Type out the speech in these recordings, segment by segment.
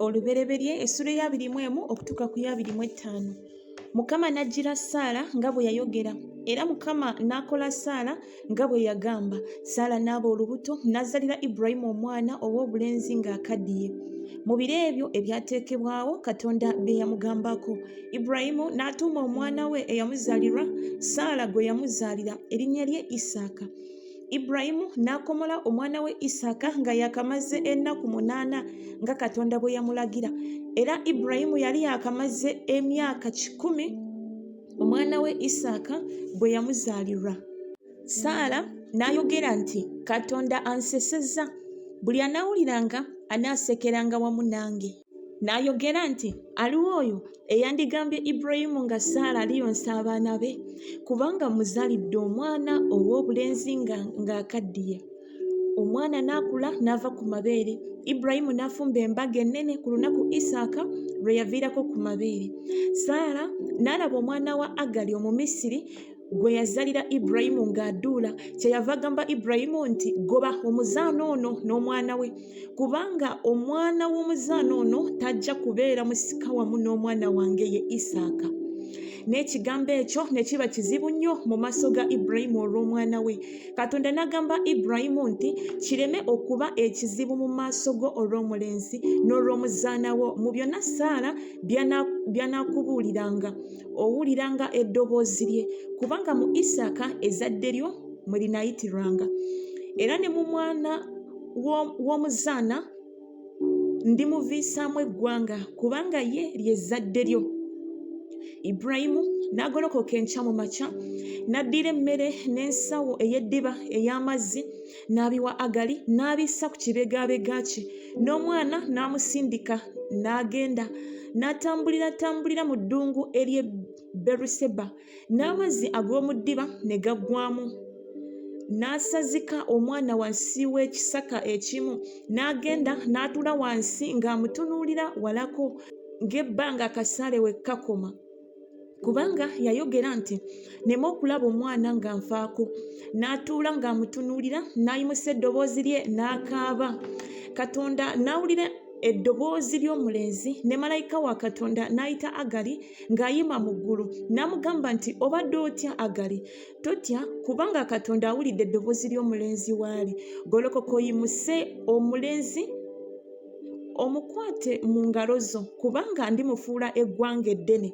Olubereberye essula ey'abiri mu emu okutuuka ku y'abiri mu ettaano. Mukama n'ajjira Saala nga bwe yayogera, era Mukama n'akola Saala nga bwe yagamba. Saala n'aba olubuto, n'azaalira Ibulayimu omwana ow'obulenzi ng'akaddiye, mu biro ebyo ebyateekebwawo Katonda bye yamugambako. Ibulayimu n'atuuma omwana we eyamuzaalirwa, Saala gwe yamuzaalira, erinnya lye Isaaka. Ibulayimu n'akomola omwana we Isaaka nga yaakamaze ennaku munaana nga Katonda bwe yamulagira. Era Ibulayimu yali yaakamaze emyaka 100 omwana we Isaaka bwe yamuzaalirwa. Saala n'ayogera nti, Katonda ansesezza, buli anaawuliranga anaasekeranga wamu nange. N'ayogera nti, Aliwa oyo eyandigambye Ibulayimu nga Saala aliyonsa abaana be? Kubanga mmuzaalidde omwana ow'obulenzi ng'akaddiye. Omwana n'akula n'ava ku mabeere. Ibulayimu n'afumba embaga ennene ku lunaku Isaaka lwe yaviirako ku mabeere. Saala n'alaba omwana wa Agali Omumisiri gwe yazalira Ibulayimu ng'aduula, kyeyava agamba Ibulayimu nti, Goba omuzaana ono n'omwana we, kubanga omwana w'omuzaana ono tajja kubeera musika wamu n'omwana wange ye Isaaka. N'ekigambo ekyo ne kiba kizibu nnyo mu maaso ga Ibulayimu olw'omwana we. Katonda n'agamba Ibulayimu nti, Kireme okuba ekizibu mu maaso go olw'omulenzi n'olw'omuzaana wo mu byonna Saala by'anaakubuuliranga. Owuliranga eddoboozi lye, kubanga mu Isaaka ezzadde lyo mwe linaayitirwanga. Era ne mu mwana w'omuzaana ndimuviisaamu eggwanga, kubanga ye lye zzadde lyo. Ibulayimu n'agolokoka enkya mu makya, n'addira emmere n'ensawo ey'eddiba ey'amazzi, n'abiwa Agali, n'abissa ku kibegaabega kye, n'omwana n'amusindika n'agenda, n'atambuliratambulira mu ddungu ery'e Beruseba, n'amazzi ag'omu ddiba ne gaggwaamu. N'asazika omwana wansi w'ekisaka ekimu, n'agenda n'atuula wansi ng'amutunuulira walako ng'ebbanga akasaale we kakoma. Kubanga yayogera nti, Nneme okulaba omwana nga nfaako. N'atuula ng'amutunuulira, n'ayimusa eddoboozi lye n'akaaba. Katonda n'awulira eddoboozi ly'omulenzi, ne malayika wa Katonda n'ayita Agali ng'ayima mu ggulu, n'amugamba nti, Obadde otya, Agali? Totya, kubanga Katonda awulidde eddoboozi ly'omulenzi w'ali. Golokoka oyimuse omulenzi omukwate mu ngalo zo, kubanga ndimufuula eggwanga eddene.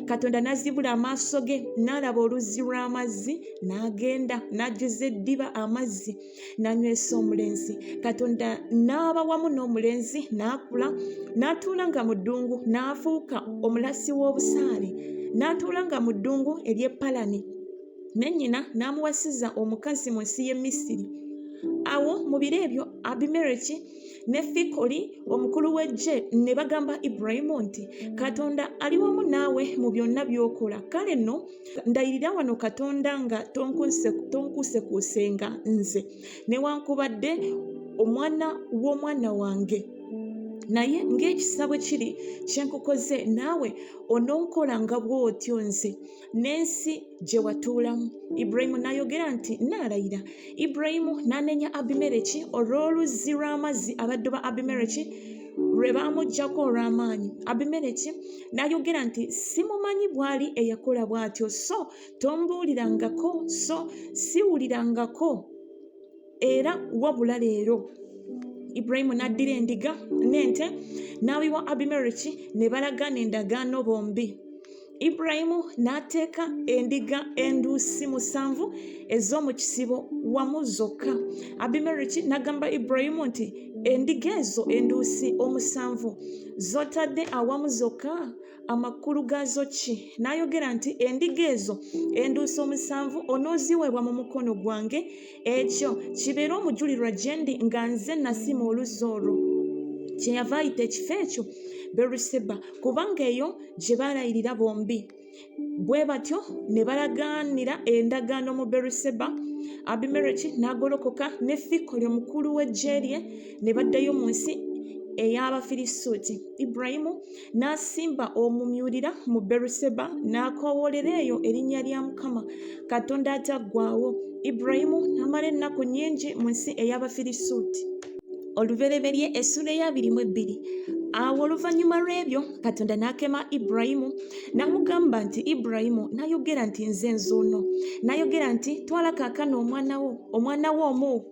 Katonda n'azibula amaaso ge, n'alaba oluzzi lw'amazzi, n'agenda n'ajjuza eddiba amazzi, n'anywesa omulenzi. Katonda n'aba wamu n'omulenzi, n'akula, n'atuulanga mu ddungu, n'afuuka omulasi w'obusaale, n'atuulanga mu ddungu ery'e Palani. Ne nnyina n'amuwasiza omukazi mu nsi y'e Misiri. Awo mu biro ebyo Abimereki ne Fikoli omukulu w'eggye ne bagamba Ibulayimu nti, Katonda ali wamu naawe mu byonna by'okola. Kale nno ndayirira wano Katonda nga tonkuusekuusenga nze newankubadde omwana w'omwana wange. Naye ng'ekisa bwe kiri kye nkukoze, naawe ononkolanga bw'otyo nze n'ensi gye watuulamu. Ibulayimu n'ayogera nti, Nnaalayira. Ibulayimu n'anenya Abimereki olw'oluzzi lw'amazzi abaddu ba Abimereki lwe baamuggyako olw'amaanyi. Abimereki n'ayogera nti, Simumanyi bw'ali eyakola bw'atyo, so tombuulirangako, so siwulirangako era wabula leero. Ibulayimu n'addira endiga n'ente n'abiwa Abimereki, ne balagaana endagaano bombi. Ibulayimu n'ateeka endiga enduusi musanvu ez'omu kisibo wamu zokka. Abimereki n'agamba Ibulayimu nti, Endiga ezo enduusi omusanvu z'otadde awamu zokka amakulu gaazo ki? N'ayogera nti, Endiga ezo enduusi omusanvu onooziweebwa mu mukono gwange, ekyo kibeere omujulirwa gye ndi nga nze nasima oluzzi olwo. Kyeyava ayita ekifo ekyo Beruseba, kubanga eyo gye baalayirira bombi. Bwe batyo ne balagaanira endagaano mu Beruseba. Abimereki n'agolokoka ne Fikoli omukulu w'eggye lye ne baddayo mu nsi ey'Abafirisuuti. Ibulayimu n'asimba omumyulira mu Beruseba n'akoowoolera eyo erinnya lya Mukama Katonda ataggwaawo. Ibulayimu n'amala ennaku nnyingi mu nsi ey'Abafirisuuti. Olubereberye essuula ey'abiri mu ebbiri. Awo oluvannyuma lw'ebyo Katonda n'akema Ibulayimu n'amugamba nti, Ibulayimu, n'ayogera nti, Nze nzuuno. N'ayogera nti, Twala kaakano omwana wo, omwana wo omu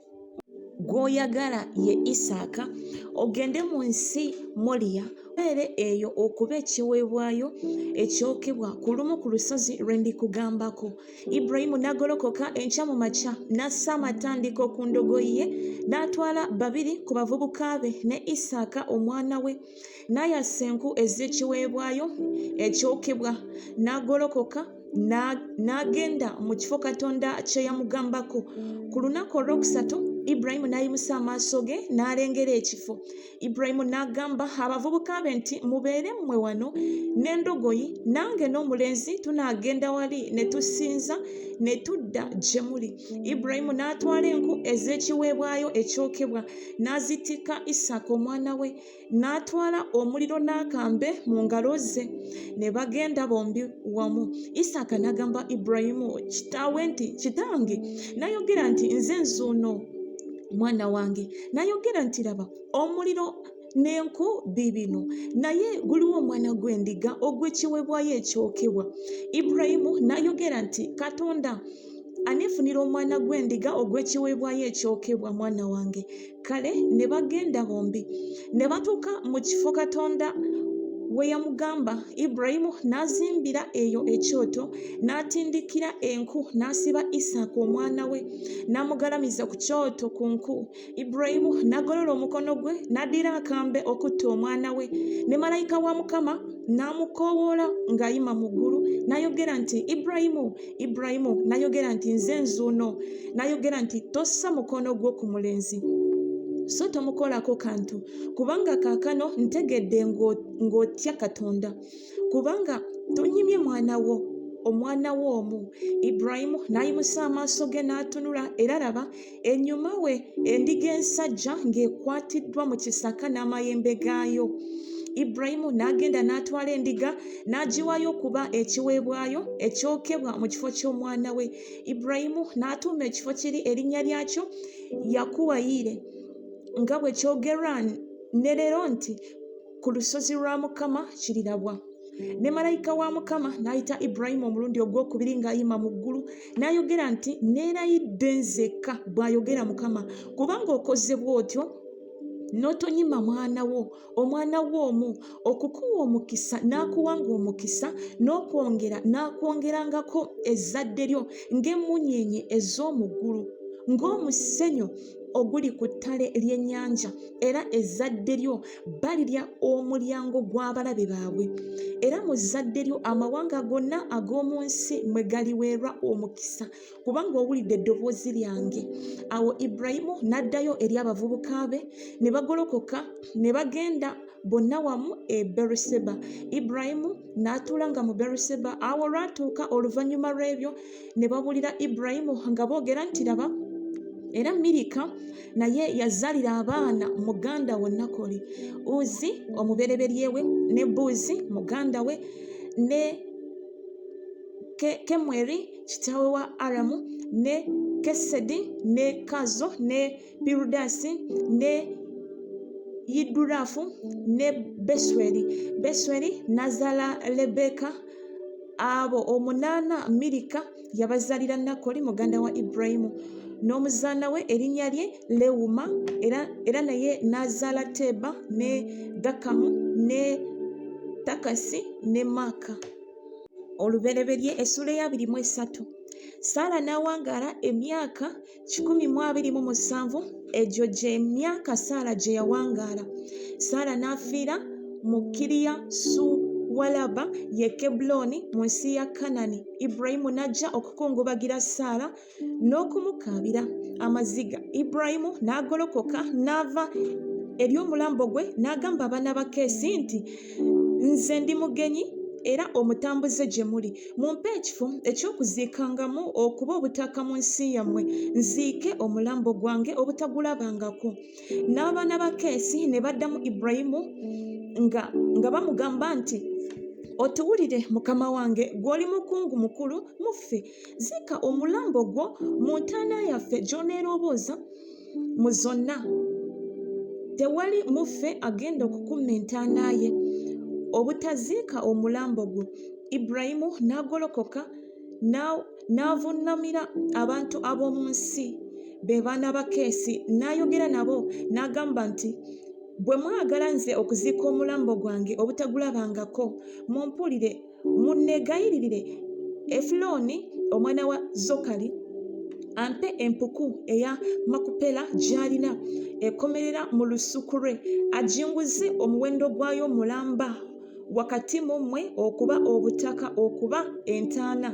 gw'oyagala ye Isaaka, ogende mu nsi Moliya, obeere eyo okuba ekiweebwayo ekyokebwa ku lumu ku lusozi lwe ndikugambako. Ibulayimu n'agolokoka enkya mu makya n'assa amatandiko ku ndogoyi ye n'atwala babiri ku bavubuka be ne Isaaka omwana we n'ayasa enku ez'ekiweebwayo ekyokebwa n'agolokoka n'agenda mu kifo Katonda kye yamugambako. Ku lunaku olwokusatu Ibulayimu n'ayimusa amaaso ge n'alengera ekifo. Ibulayimu n'agamba abavubuka be nti, Mubeere mmwe wano n'endogoyi, nange n'omulenzi tunaagenda wali ne tusinza ne tudda gye muli. Ibulayimu n'atwala enku ez'ekiweebwayo ekyokebwa n'azitikka Isaaka omwana we, n'atwala omuliro n'akambe mu ngalo ze, ne bagenda bombi wamu. Isaaka n'agamba Ibulayimu kitaawe nti, Kitange! N'ayogera nti, Nze nzuuno, mwana wange. N'ayogera nti, Laba, omuliro n'enku biibino, naye guliwo omwana gw'endiga ogw'ekiweebwayo ekyokebwa. Ibulayimu n'ayogera nti, Katonda aneefunira omwana gw'endiga ogw'ekiweebwayo ekyokebwa, mwana wange. Kale ne bagenda bombi ne batuuka mu kifo Katonda we yamugamba. Ibulayimu n'azimbira eyo ekyoto, n'atindikira enku, n'asiba Isaaka omwana we, n'amugalamiza ku kyoto ku nku. Ibulayimu n'agolola omukono gwe n'addira akambe okutta omwana we. Ne malayika wa Mukama n'amukoowoola ng'ayima mu ggulu, n'ayogera nti, Ibulayimu, Ibulayimu! N'ayogera nti, Nze nzuuno. N'ayogera nti, Tossa mukono gwo ku mulenzi, so tomukolako kantu, kubanga kaakano ntegedde ng'otya Katonda, kubanga tonyimye mwana wo, omwana wo omu. Ibulayimu n'ayimusa amaaso ge n'atunula, era laba, Ennyuma we endiga ensajja ng'ekwatiddwa mu kisaka n'amayembe gaayo. Ibulayimu n'agenda n'atwala endiga n'agiwaayo okuba ekiweebwayo ekyokebwa mu kifo ky'omwana we. Ibulayimu n'atuuma ekifo kiri erinnya lyakyo Yakuwa Yiire, nga bwe kyogerwa ne leero nti, Ku lusozi lwa Mukama kirirabwa. Ne malayika wa Mukama n'ayita Ibulayimu omulundi ogw'okubiri ng'ayima mu ggulu, n'ayogera nti, Neerayidde nzekka, bw'ayogera Mukama, kubanga okoze bw'otyo n'otonyima mwana wo, omwana wo omu, okukuwa omukisa n'akuwanga omukisa, n'okwongera n'akwongerangako ezzadde lyo ng'emmunyeenye ez'omu ggulu, ng'omusenyu oguli ku ttale ly'ennyanja, era ezzadde lyo balirya omulyango gw'abalabe baabwe, era mu zzadde lyo amawanga gonna ag'omu nsi mwe galiweerwa omukisa, kubanga owulidde eddoboozi lyange. Awo Ibulayimu n'addayo eri abavubuka be, ne bagolokoka ne bagenda bonna wamu e Beeruseba. Ibulayimu n'atuulanga mu Beeruseba. Awo olwatuuka oluvannyuma lw'ebyo ne babuulira Ibulayimu nga boogera nti, Laba, era Mirika naye yazaalira abaana muganda wo Nakoli, Uzi omubereberye we, ne Buuzi muganda we, ne Kemweri kitaawe wa Aramu, ne Kesedi ne Kazo ne Pirudaasi ne Yiduraafu ne Besweri. Besweri n'azaala Lebbeeka. Abo omunaana Mirika yabazaalira Nakoli muganda wa Ibulayimu. N'omuzaana we erinnya lye Lewuma, era, era naye n'azaala Teeba ne Gakamu ne Takasi ne Maaka. Olubereberye essuula ey'abiri mu esatu. Saala n'awangaala emyaka 127, egyo gye myaka Saala gye yawangaala. Saala n'afiira mu Kiriasuwalaba, ye Kebbulooni, mu nsi ya Kanani. Ibulayimu n'ajja okukungubagira Saala n'okumukaabira amaziga. Ibulayimu n'agolokoka n'ava eri omulambo gwe n'agamba abaana ba Keesi nti, Nze ndi mugenyi era omutambuze gye muli. Mumpe ekifo eky'okuziikangamu okuba obutaka mu nsi yammwe, nziike omulambo gwange obutagulabangako. N'abaana ba Keesi ne baddamu Ibulayimu nga, nga bamugamba nti, Otuwulire, mukama wange, ggwe oli mukungu mukulu mu ffe. Ziika omulambo gwo mu ntaana yaffe gy'oneerobooza mu zonna. Tewali mu ffe agenda okukuma entaana ye obutaziika omulambo gwo. Ibulayimu n'agolokoka n'avunnamira abantu ab'omu nsi, be baana ba Keesi, n'ayogera nabo n'agamba nti, Bwe mwagala nze okuziika omulambo gwange obutagulabangako, mumpulire, munneegayiririre Efulooni omwana wa Zokali ampe empuku eya Makupela gy'alina ekomerera mu lusuku lwe, aginguze omuwendo gwayo mulamba wakati mu mmwe okuba obutaka okuba entaana.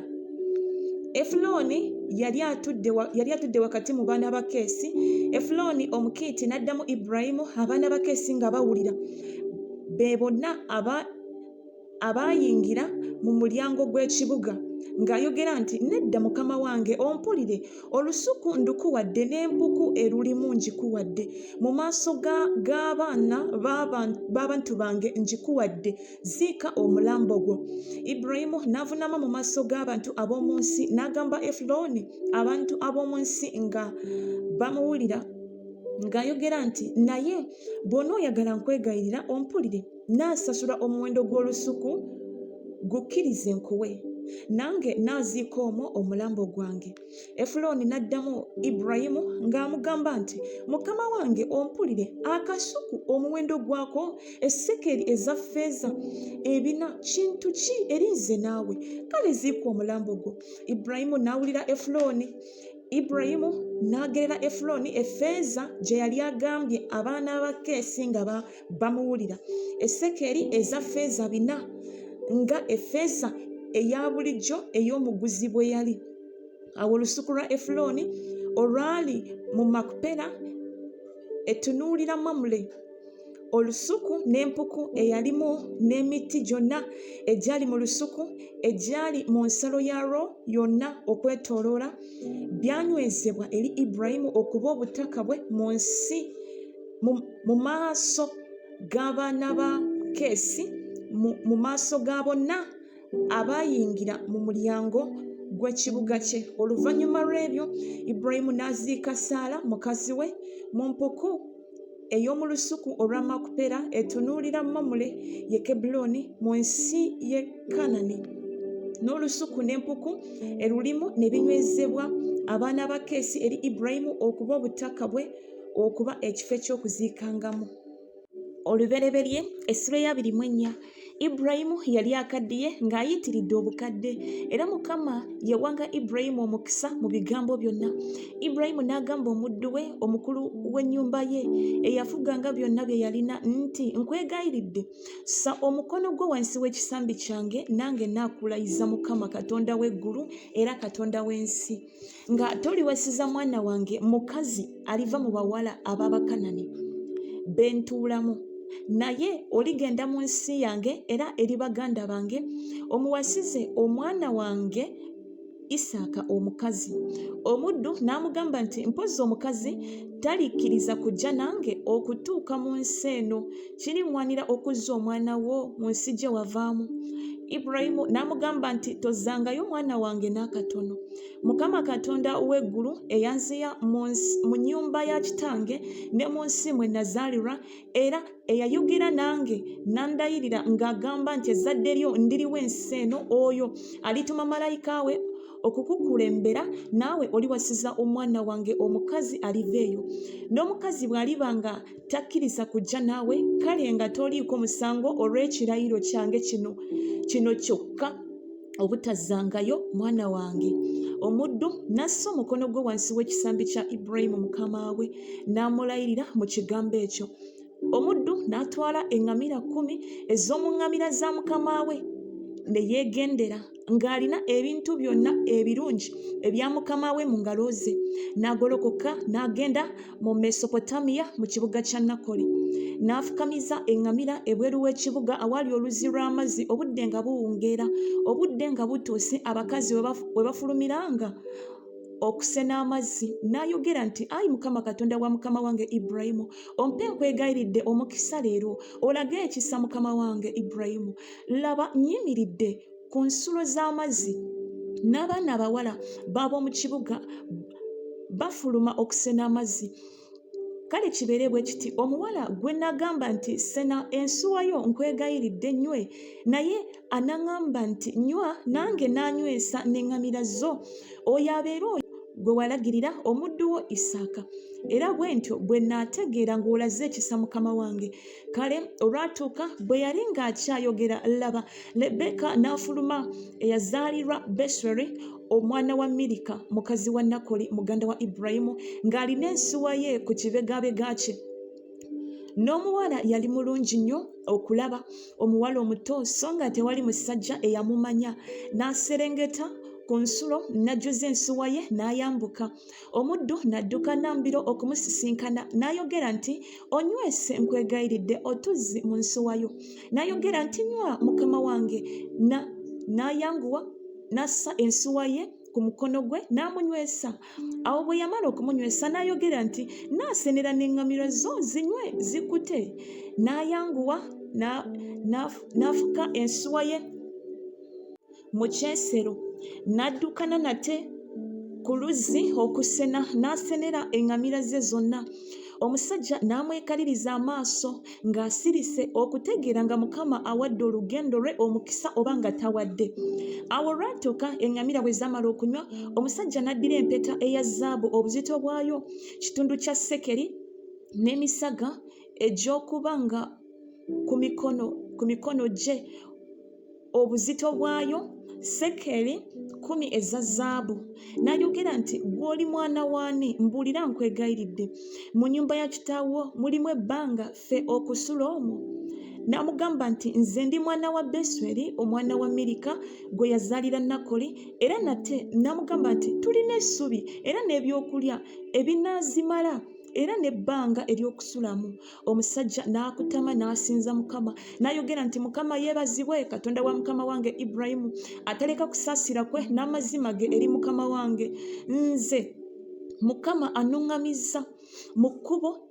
Efulooni yali atudde wakati mu baana ba Keesi. Efulooni Omukiiti n'addamu Ibulayimu abaana ba Keesi nga bawulira, be bonna aba abaayingira mu mulyango gw'ekibuga ng'ayogera nti, Nedda, mukama wange, ompulire, olusuku ndukuwadde n'empuku erulimu ngikuwadde, mu maaso g'abaana b'abantu bange ngikuwadde, ziika omulambo gwo. Ibulayimu n'avuunama mu maaso g'abantu ab'omu nsi, n'agamba Efulooni, abantu ab'omu nsi nga bamuwulira ng'ayogera nti, Naye bw'onooyagala nkwegayirira ompulire, Nnaasasula omuwendo gw'olusuku, gukkirize nkuwe, nange nnaaziika omwo omulambo gwange. Efulooni n'addamu Ibulayimu ng'amugamba nti, Mukama wange ompulire, akasuku omuwendo gwako essekeri eza ffeeza ebina kintu ki eri nze naawe? Kale ziika omulambo gwo. Ibulayimu n'awulira Efulooni. Ibulayimu n'agerera Efulooni effeeza gye yali agambye abaana ba Keesi nga bamuwulira, essekeri eza ffeeza bina, nga effeeza eya bulijjo ey'omuguzi bwe yali. Awo olusuku lwa Efulooni olwali mu Makupera etunuulira Mamule, olusuku n'empuku eyalimu n'emiti gyonna egyali mu lusuku egyali mu nsalo yaalwo yonna okwetooloola, byanywezebwa eri Ibulayimu okuba obutaka bwe mu nsi mu maaso g'abaana ba Keesi, mu maaso ga bonna abaayingira mu mulyango gw'ekibuga kye. Oluvannyuma lw'ebyo Ibulayimu n'aziika Saala mukazi we mu mpuku ey'omu lusuku olwa Makupera etunuulira Mamule, ye Kebbulooni, mu nsi y'e Kanani. N'olusuku n'empuku erulimu ne binywezebwa abaana ba Keesi eri Ibulayimu okuba obutaka bwe okuba ekifo eky'okuziikangamu. Olubereberye essula ey'abiri mu ennya. Ibulayimu yali akaddiye ng'ayitiridde obukadde, era Mukama yawanga Ibulayimu omukisa mu bigambo byonna. Ibulayimu n'agamba omuddu we, omukulu w'ennyumba ye, eyafuganga byonna bye yalina nti, Nkwegayiridde, ssa omukono gwo wansi w'ekisambi kyange, nange nnaakulayiza Mukama Katonda w'eggulu era Katonda w'ensi. nga toliwasiza mwana wange mukazi aliva mu bawala ab'Abakanani be ntuulamu, naye oligenda mu nsi yange era eri baganda bange, omuwasize omwana wange Isaaka omukazi. Omuddu n'amugamba nti, Mpozzi omukazi talikkiriza kujja nange okutuuka mu nsi eno, kiriŋŋwanira okuzza omwana wo mu nsi gye wavaamu? Ibulayimu n'amugamba nti, Tozzangayo mwana wange n'akatono. Mukama Katonda w'eggulu eyanziya mu nnyumba ya kitange ne mu nsi mwe nazaalirwa, era eyayogera nange n'andayirira ng'agamba nti ezzadde lyo ndiriwa ensi eno, oyo alituma malayika we okukukulembera, naawe oliwasiza omwana wange omukazi aliva eyo. N'omukazi bw'aliba nga takkiriza kujja naawe, kale nga toliiko musango olw'ekirayiro kyange kino kino kyokka obutazzangayo mwana wange. Omuddu n'assa omukono gwe wansi w'ekisambi kya Ibulayimu mukama we, n'amulayirira mu kigambo ekyo. Omuddu n'atwala eŋŋamira kkumi ez'omu ŋŋamira za mukama we, ne yeegendera ng'alina ebintu byonna ebirungi ebya mukama we mu ngalo ze, n'agolokoka n'agenda mu Mesopotamiya mu kibuga kya Nakoli. N'afukamiza eŋŋamira ebweru w'ekibuga awali oluzzi lw'amazzi obudde nga buwungeera. Obudde nga butuuse abakazi we bafulumiranga okusena amazzi, n'ayogera nti, Ayi Mukama Katonda wa mukama wange Ibulayimu, ompe nkwegayiridde omukisa leero, olage ekisa mukama wange Ibulayimu. Laba, nnyimiridde ku nsulo z'amazzi, n'abaana abawala b'ab'omu kibuga bafuluma okusena amazzi. Kale kibeere bwe kiti, omuwala gwe nagamba nti, Sena ensuwa yo nkwegayiridde nnywe, naye anaŋŋamba nti, Nywa, nange naanywesa n'eŋŋamira zo, oyo abeere oyo gwe walagirira omuddu wo Isaaka. Era bwe ntyo bwe naategeera ng'olaze ekisa mukama wange. Kale olwatuuka bwe yali ng'akyayogera, laba, Lebbeeka n'afuluma, eyazaalirwa Besweri omwana wa Mirika mukazi wa Nakoli muganda wa Ibulayimu, ng'alina ensuwa ye ku kibegabega kye. N'omuwala yali mulungi nnyo okulaba, omuwala omuto, so nga tewali musajja eyamumanya. N'aserengeta ku nsulo, n'ajjuza ensuwa ye, n'ayambuka. Omuddu n'adduka nambiro okumusisinkana, n'ayogera nti, Onywese nkwegayiridde otuzzi mu nsuwa yo. N'ayogera nti, Nywa, mukama wange. N'ayanguwa n'assa ensuwa ye ku mukono gwe n'amunywesa. Awo bwe yamala okumunywesa n'ayogera nti, Naasenera n'eŋŋamira zo zinywe zikkute. N'ayanguwa n'afuka ensuwa ye mu kyesero, n'addukana nate ku luzzi okusena, n'asenera eŋŋamira ze zonna. Omusajja n'amwekaliriza amaaso ng'asirise okutegeera nga Mukama awadde olugendo lwe omukisa oba nga tawadde. Awo olwatuuka eŋŋamira bwe zaamala okunywa, omusajja n'addira empeta eya zaabu obuzito bwayo kitundu kya sekeri n'emisaga egy'okuba nga ku mikono gye obuzito bwayo sekeri kkumi eza zaabu. N'ayogera nti, Ggwe oli mwana w'ani? Mbuulira nkwegayiridde. Mu nnyumba ya kitaawo mulimu ebbanga ffe okusula omwo? N'amugamba nti, Nze ndi mwana wa Besweri omwana wa Mirika gwe yazaalira Nakoli. Era nate n'amugamba nti, Tulina essubi era n'ebyokulya ebinaazimala era n'ebbanga ery'okusulamu. Omusajja n'akutama n'asinza Mukama, n'ayogera nti, Mukama yeebazibwe, Katonda wa mukama wange Ibulayimu, ataleka kusaasira kwe n'amazima ge eri mukama wange. Nze Mukama anuŋŋamizza mu kkubo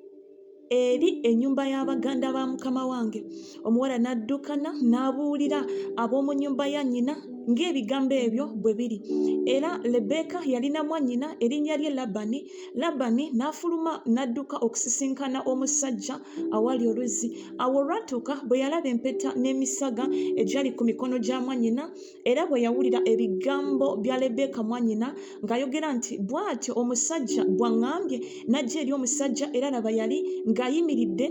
eri ennyumba y'abaganda ba mukama wange. Omuwala n'addukana n'abuulira ab'omu nnyumba ya nnyina ng'ebigambo ebyo bwe biri. Era Lebbeeka yalina mwannyina erinnya lye Labani. Labani n'afuluma n'adduka okusisinkana omusajja awali oluzzi. Awo olwatuuka bwe yalaba empeta n'emisaga egyali ku mikono gya mwannyina, era bwe yawulira ebigambo bya Lebbeeka mwannyina ng'ayogera nti, Bw'atyo omusajja bw'aŋŋambye, n'ajja eri omusajja, era laba yali ng'ayimiridde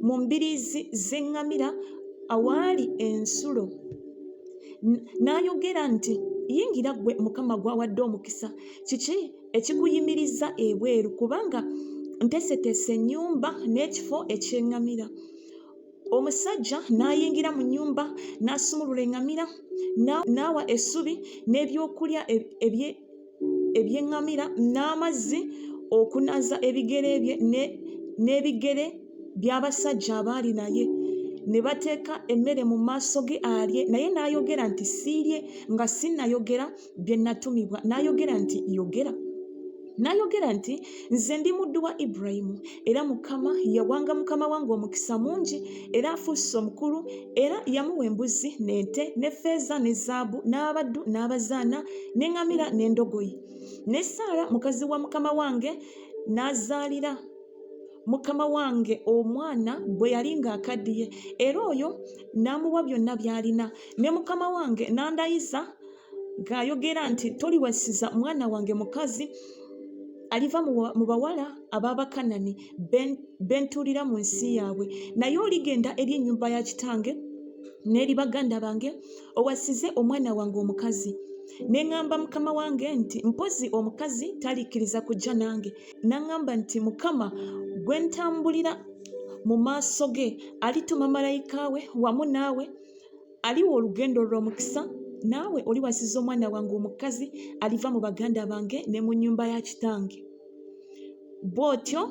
mu mbiriizi z'eŋŋamira awaali ensulo. N'ayogera nti, Yingira ggwe Mukama gw'awadde omukisa. Kiki ekikuyimirizza ebweru? Kubanga nteeseteese ennyumba n'ekifo eky'eŋŋamira. Omusajja n'ayingira mu nnyumba n'asumulula eŋŋamira, n'awa essubi n'ebyokulya eby'eŋŋamira n'amazzi okunaaza ebigere bye n'ebigere by'abasajja abaali naye. Ne bateeka emmere mu maaso ge alye, naye n'ayogera nti, Siirye nga sinnayogera bye natumibwa. N'ayogera nti, Yogera. N'ayogera nti, Nze ndi muddu wa Ibulayimu, era Mukama yawanga mukama wange omukisa mungi, era afuuse omukulu, era yamuwa embuzi n'ente ne ffeeza ne zaabu n'abaddu n'abazaana n'eŋŋamira n'endogoyi. Ne Saala mukazi wa mukama wange n'azaalira mukama wange omwana bwe yali ng'akaddiye, era oyo n'amuwa byonna by'alina. Ne mukama wange n'andayiza ng'ayogera nti, Toliwasiza mwana wange mukazi aliva mu bawala ab'Abakanani be ntuulira mu nsi yaabwe, naye oligenda eri ennyumba ya kitange n'eri baganda bange owasize omwana wange omukazi. Ne ŋŋamba mukama wange nti, Mpozzi omukazi talikkiriza kujja nange. N'aŋŋamba nti, Mukama gwe ntambulira mu maaso ge alituma malayika we wamu naawe, aliwa olugendo lw'omukisa, naawe oliwasiza omwana wange omukazi aliva mu baganda bange ne mu nnyumba ya kitange. Bw'otyo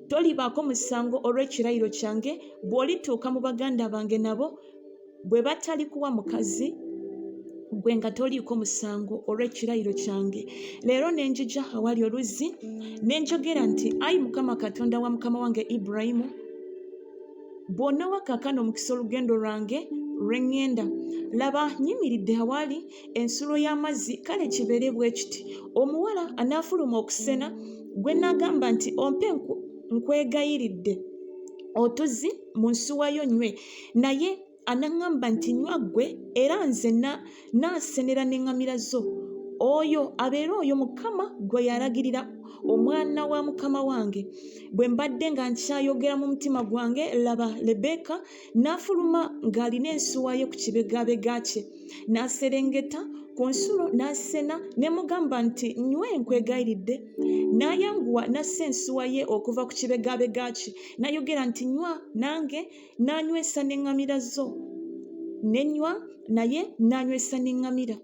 tolibaako musango olw'ekirayiro kyange bw'olituuka mu baganda bange nabo bwe batalikuwa mukazi gwe nga toliiko musango olw'ekirayiro kyange. Leero ne njija awali oluzzi ne njogera nti, Ayi Mukama Katonda wa mukama wange Ibulayimu, bw'onoowa kaakano omukisa olugendo lwange lwe ŋŋenda, laba nnyimiridde awali ensulo y'amazzi, kale kibeere bwe kiti, omuwala anaafuluma okusena, gwe nnaagamba nti, Ompe Nkwegayiridde otuzzi mu nsuwa yo nnywe. Naye anaŋŋamba nti, Nywa ggwe, era nze naasenera n'eŋŋamira zo, oyo abeere oyo Mukama gwe yalagirira omwana wa mukama wange. Bwe mbadde nga nkyayogera mu mutima gwange, laba, Lebbeeka n'afuluma ng'alina ensuwa ye ku kibegabega kye, n'aserengeta ku nsulo n'asena, ne mugamba nti, Nnywe nkwegayiridde. N'ayanguwa n'assa ensuwa ye okuva ku kibegabega kye, n'ayogera nti, Nywa, nange n'anywesa n'eŋŋamira zo. Ne nnywa naye n'anywesa n'eŋŋamira.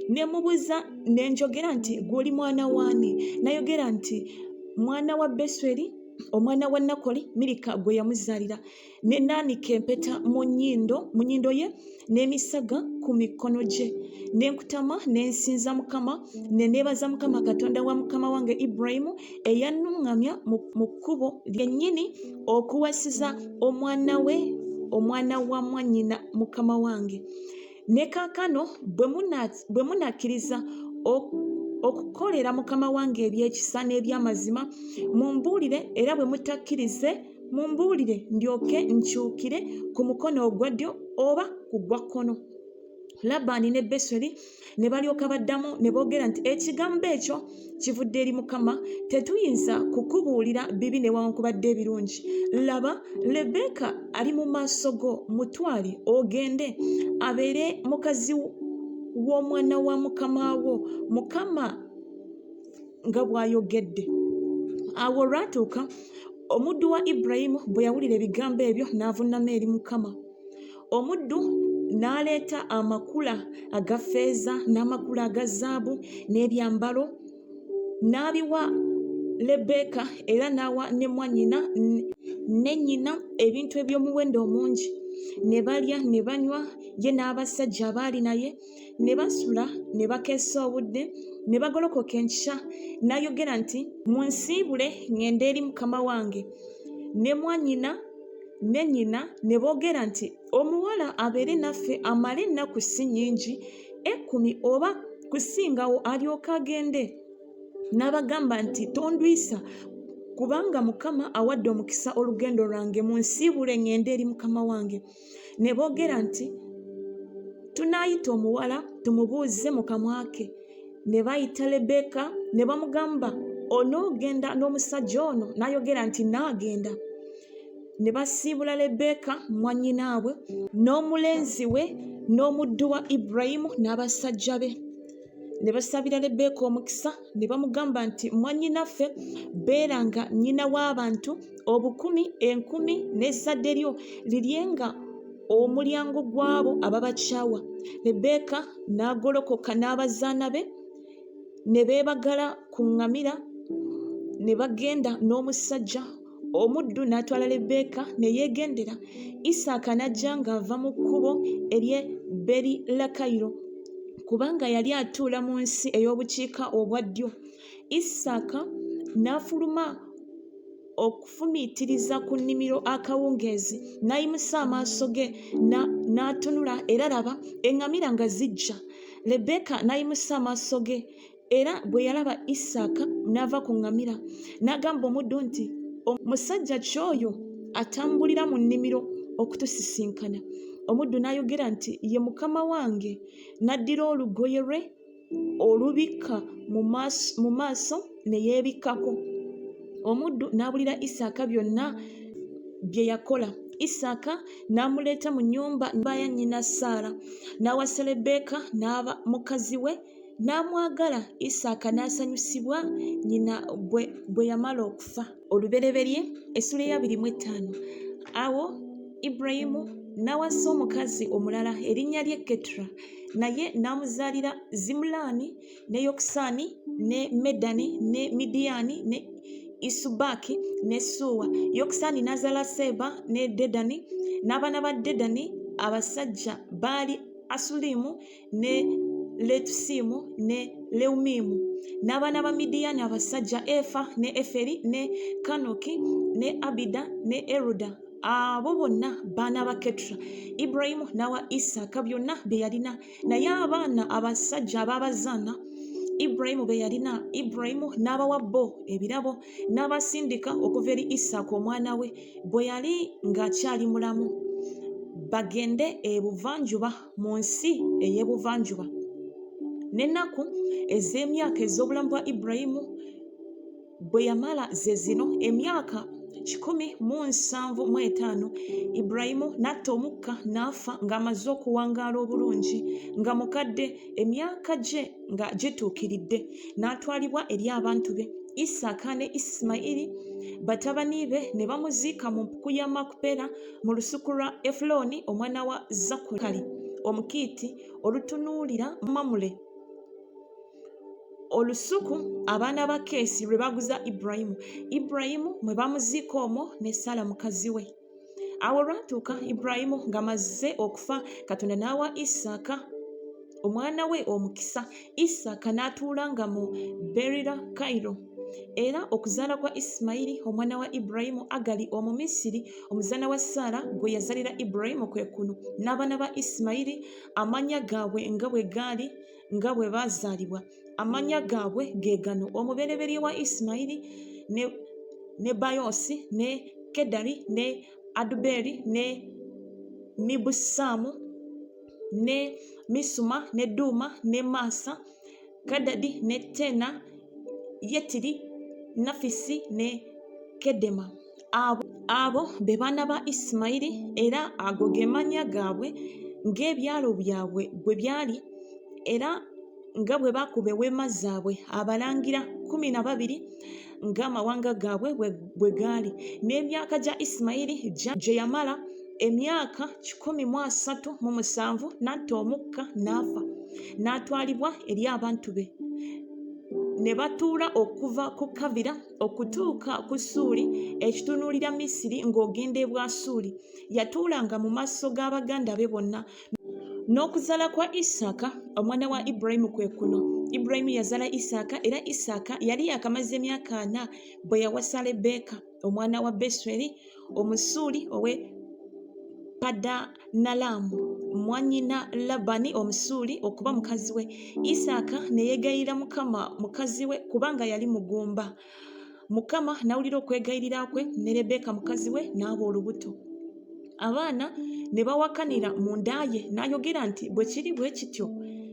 Ne mubuuza ne njogera nti, Ggwe oli mwana w'ani? N'ayogera nti, Mwana wa Besweri, omwana wa Nakoli, Mirika gwe yamuzaalira. Ne naanika empeta mu nnyindo mu nnyindo ye n'emisaga ku mikono gye. Ne nkutama ne nsinza Mukama, ne neebaza Mukama Katonda wa mukama wange Ibulayimu eyannuŋŋamya mu kkubo lyennyini okuwasiza omwana we omwana wa mwannyina mukama wange. Ne kaakano bwe munakkiriza okukolera mukama wange eby'ekisa n'eby'amazima, mumbuulire, era bwe mutakkirize, mumbuulire, ndyoke nkyukire ku mukono ogwa ddyo oba ku gwa kkono. Labbaani ne Besweri ne balyoka baddamu ne boogera nti, Ekigambo ekyo kivudde eri Mukama, tetuyinza kukubuulira bibi newankubadde ebirungi. Laba, Lebbeeka ali mu maaso go, mutwale ogende, abeere mukazi w'omwana wa mukama wo, Mukama nga bw'ayogedde. Awo olwatuuka omuddu wa Ibulayimu bwe yawulira ebigambo ebyo n'avunnama eri Mukama. Omuddu n'aleeta amakula aga ffeeza n'amakula aga zaabu n'ebyambalo n'abiwa Lebbeeka era n'awa ne mwannyina ne nnyina ebintu eby'omuwendo omungi. Ne balya ne banywa ye n'abasajja abaali naye ne basula ne bakeesa obudde ne bagolokoka enkya n'ayogera nti munsiibule ŋŋende eri mukama wange ne mwannyina ne nnyina ne boogera nti omuwala abeere naffe amale ennaku si nnyingi ekkumi oba kusingawo alyoke agende n'abagamba nti tondwisa kubanga mukama awadde omukisa olugendo lwange munsiibule ŋŋende eri mukama wange Ne boogera nti, Tunaayita omuwala tumubuuze mu kamwa ke. Ne bayita Lebbeeka ne bamugamba, Onoogenda n'omusajja ono? N'ayogera nti, Nnaagenda. Ne basiibula Lebbeeka mwannyinaabwe n'omulenzi we n'omuddu wa Ibulayimu n'abasajja be. Ne basabira Lebbeeka omukisa ne bamugamba nti, Mwannyinaffe, beeranga nnyina w'abantu obukumi enkumi, n'ezzadde lyo liryenga omulyango gw'abo ababakyawa. Lebbeeka n'agolokoka n'abazaana be ne beebagala ku ŋŋamira ne bagenda n'omusajja. Omuddu n'atwala Lebbeeka ne yeegendera. Isaaka n'ajja ng'ava mu kkubo ery'e Beri-lakayiro, kubanga yali atuula mu nsi ey'obukiika obwa ddyo. Isaaka n'afuluma okufumiitiriza ku nnimiro akawungeezi, n'ayimusa amaaso ge n'atunula, era laba, eŋŋamira nga zijja. Lebbeeka n'ayimusa amaaso ge, era bwe yalaba Isaaka n'ava ku ŋŋamira, n'agamba omuddu nti, Musajja ki oyo atambulira mu nnimiro okutusisinkana? Omuddu n'ayogera nti, Ye mukama wange. N'addira olugoye lwe olubikka mu maaso ne yeebikkako. Omuddu n'abuulira Isaaka byonna bye yakola. Isaaka n'amuleeta mu nnyumba ya nnyina Saara, n'awasa Lebbeeka n'aba mukazi we, n'amwagala. Isaaka n'asanyusibwa nnyina bwe yamala okufa. Olubereberye essula ey'abiri mu ettaano. Awo Ibulayimu n'awasa omukazi omulala erinnya lye Ketura, naye n'amuzaalira Zimulaani ne Yokusaani ne Medani ne Midiyaani ne Isubaaki ne Suwa. Yokusaani n'azaala Seeba ne Dedani, n'abaana ba Dedani abasajja baali Asulimu ne Letusimu ne Leumimu. N'abaana ba Midiyaani abasajja Efa ne Eferi ne Kanoki ne Abida ne Eruda. Abo bonna baana ba Ketura. Ibulayimu n'awa Isaaka byonna bye yalina. Naye abaana abasajja ab'abazaana Ibulayimu be yalina, Ibulayimu n'abawa bo ebirabo, n'abasindika okuva eri Isaaka omwana we bwe yali ng'akyali mulamu, bagende ebuvanjuba mu nsi ey'ebuvanjuba. N'ennaku ez'emyaka ez'obulamu bwa Ibulayimu bwe yamala ze zino, emyaka 175. Ibulayimu n'atta omukka n'afa ng'amaze okuwangaala obulungi, nga mukadde, emyaka gye nga gituukiridde, n'atwalibwa eri abantu be. Isaaka ne Isimayiri batabani be ne bamuziika mu mpuku ya Makupera mu lusuku lwa Efulooni omwana wa Zakali Omukiiti, olutunuulira Mamule, olusuku abaana ba Keesi lwe baguza Ibulayimu, Ibulayimu mwe bamuziika omwo ne Saala mukazi we. Awo olwatuuka Ibulayimu ng'amaze okufa, Katonda n'awa Isaaka omwana we omukisa. Isaaka n'atuulanga mu Berira Kairo. Era okuzaala kwa Isimayiri omwana wa Ibulayimu, Agali Omumisiri omuzaana wa Saala gwe yazaalira Ibulayimu kwe kuno. N'abaana ba Isimayiri amannya gaabwe nga bwe gaali nga bwe baazaalibwa, amannya gaabwe ge gano: omubereberye wa Isimayiri ne Nebayoosi ne Kedali ne Adubeeri ne Mibusaamu ne Misuma ne Duuma ne Maasa, Kadadi ne Tena, Yetiri, Nafisi ne Kedema. Abo be baana ba Isimayiri, era ago ge mannya gaabwe ng'ebyalo byabwe bwe byali, era nga bwe baakuba eweema zaabwe, abalangira 12 ng'amawanga gaabwe bwe gaali. N'emyaka gya Isimayiri gye yamala emyaka 137, n'atta omukka n'afa, n'atwalibwa eri abantu be. Ne batuula okuva ku Kavira okutuuka ku Ssuuli, ekitunuulira Misiri ng'ogenda e Bwasuuli. Yatuulanga mu maaso ga baganda be bonna. N'okuzaala kwa Isaaka omwana wa Ibulayimu kwe kuno. Ibulayimu yazaala Isaaka, era Isaaka yali yaakamaze emyaka 40 bwe yawasa Lebbeeka omwana wa Besweri Omusuuli ow'e Padanalaamu, mwannyina Labani Omusuuli, okuba mukazi we. Isaaka ne yeegayirira Mukama mukazi we kubanga yali mugumba. Mukama n'awulira okwegayirira kwe, ne Lebbeeka mukazi we n'aba olubuto. Abaana ne bawakanira mu nda ye, n'ayogera nti, Bwe kiri bwe kityo,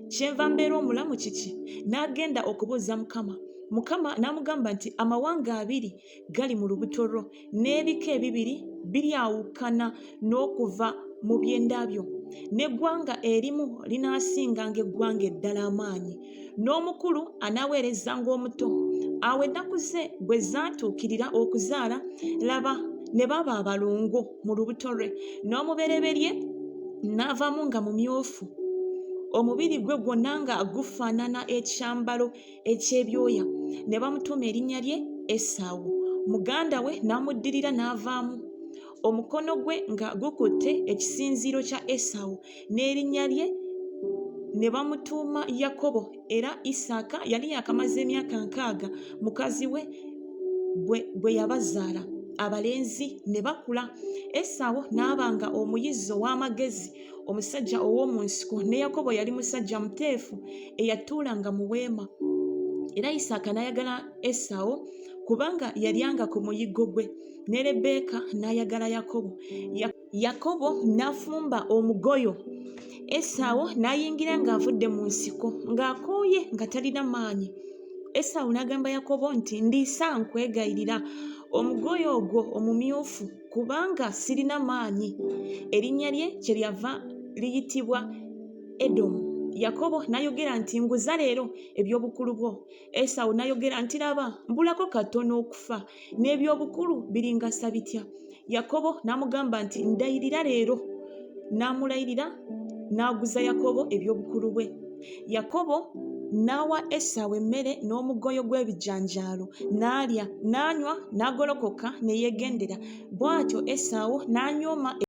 kyenva mbeera omulamu kiki? N'agenda okubuuza Mukama. Mukama n'amugamba nti, Amawanga abiri gali mu lubuto lwo, n'ebika ebibiri biryawukana n'okuva mu byenda byo, n'eggwanga erimu linaasinganga eggwanga eddala amaanyi, n'omukulu anaaweerezanga omuto. Awo ennaku ze bwe zaatuukirira okuzaala, laba, ne baba abalongo mu lubuto lwe, n'omubereberye n'avaamu nga mumyufu, omubiri gwe gwonna nga gufaanana ekyambalo eky'ebyoya, ne bamutuuma erinnya lye Esawu. Muganda we n'amuddirira n'avaamu, omukono gwe nga gukutte ekisinziiro kya Esawu, n'erinnya lye ne bamutuuma Yakobo. Era Isaaka yali yaakamaze emyaka 60 mukazi we bwe yabazaala. Abalenzi ne bakula. Esawu n'abanga omuyizzi ow'amagezi, omusajja ow'omu nsiko, ne Yakobo yali musajja muteefu eyatuulanga mu weema. Era Isaaka n'ayagala Esawu kubanga yalyanga ku muyiggo gwe, ne Lebbeeka n'ayagala Yakobo. Yakobo n'afumba omugoyo, Esawu n'ayingira ng'avudde mu nsiko, ng'akooye nga talina maanyi. Esawu n'agamba Yakobo nti, Ndiisa nkwegayirira omugoyo ogwo omumyufu, kubanga sirina maanyi. Erinnya lye kyeryava liyitibwa Edomu. Yakobo n'ayogera nti, Nguza leero eby'obukulu bwo. Esawu n'ayogera nti, Laba, mbulako katono okufa, n'eby'obukulu biringasa bitya? Yakobo n'amugamba nti, Ndayirira leero. N'amulayirira, n'aguza Yakobo eby'obukulu bwe. Yakobo n'awa Esawu emmere n'omugoyo gw'ebijanjaalo, n'alya, n'anywa, n'agolokoka ne yeegendera. Bw'atyo Esawu n'anyooma.